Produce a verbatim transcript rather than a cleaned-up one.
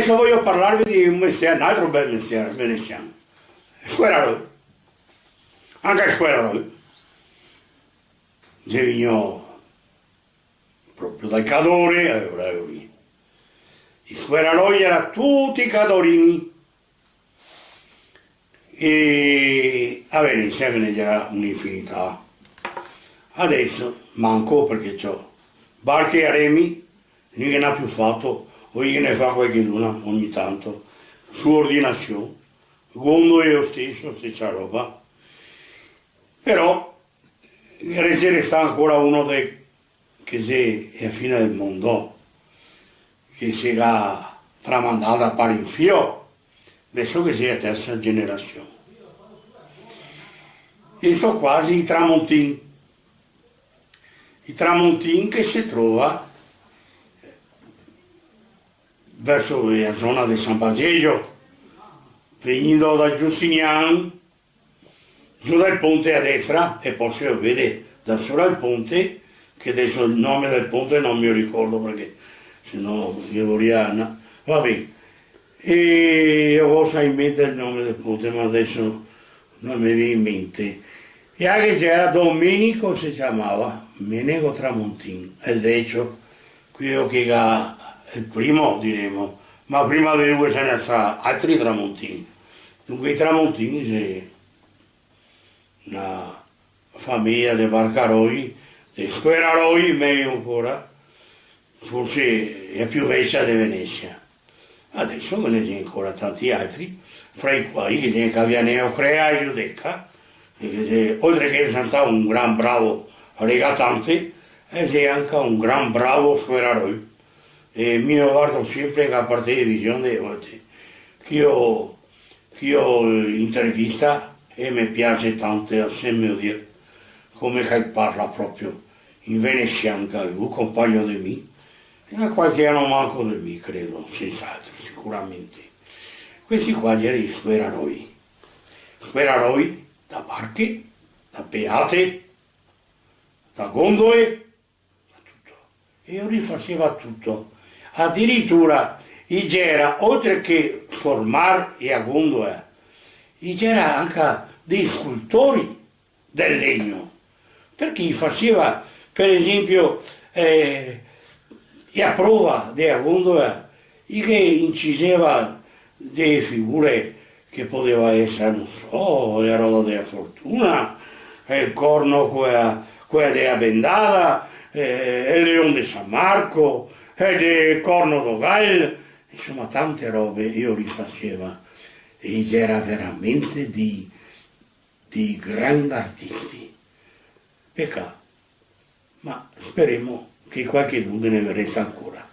Deso vojo parlarve de un mestier, un altro bel mestier venesian. Squeraroi. Anca i squeraroi. Xe vegnù proprio dai Cadore, eh, ora, ora. I squeraroi iera tuti cadorini. E a Venesia ghe ne iera un'infinità. Adeso manco, parché ciò, barche a remi, no i ghe n'à più fato, o i ghe ne fa qualcheduna ogni tanto, su ordinasion, gondole lo steso, stesa roba. Però ghe xe restà ancora uno de, che xe a fine del mondo, che se ga tramandà da pare in fio, deso che xe a tersa generasion. E so qua i Tramontin. I Tramontin che se trova verso la zona de San Basilio, vegnindo da Giustignan, giù dal ponte a destra, e po se lo vede da sora el ponte, che deso el nome del ponte no me lo ricordo, parché se no ghe voria na-, va ben. E go za in mente el nome del ponte, ma deso no me vien in mente. E anca ghe gera Domenico, se ciamava, Menego Tramontin, el vecio, queo che ga, el primo, diremo, ma prima de lu ghe xe stà altri Tramontin. Dunque i Tramontin xe na fameja de barcaroi, de squeraroi, mejo ancora, forse la più vecia de Venesia. Adeso ghe ne xe ancora tanti altri, fra i quali ghe xe anca Vianeo Crea e Giudeca, che xe, oltre che xe stà un gran bravo regatante, el xe anca un gran bravo squeraroi. E mi lo vardo senpre anca par television dee volte, che lo, che lo, eh, intervista, e me piaxe tanto, a sentir come che el parla proprio in venesian, che lu, conpagno de mi, e qualche ano manco de mi, credo, sens'altro, sicuramente. Questi qua iera i squeraroi. Squeraroi da barche, da peate, da gondole, da tuto. E lu i faseva tuto. Adiritura, i gera, oltre che formar la gondola, i gera anca dei scultori del legno, parché i faseva, par esenpio, eh, la prova de la gondola, i ghe inciseva dee figure che podeva eser, no so, la roda de la fortuna, el corno, quela, quela de la bendada, eh, el leon de San Marco, el de corno do gal, insoma, tante robe lu i faseva, e i gera veramente dei, dei grandi artisti. Pecà. Ma speremo che qualchedun ghe ne resta ancora.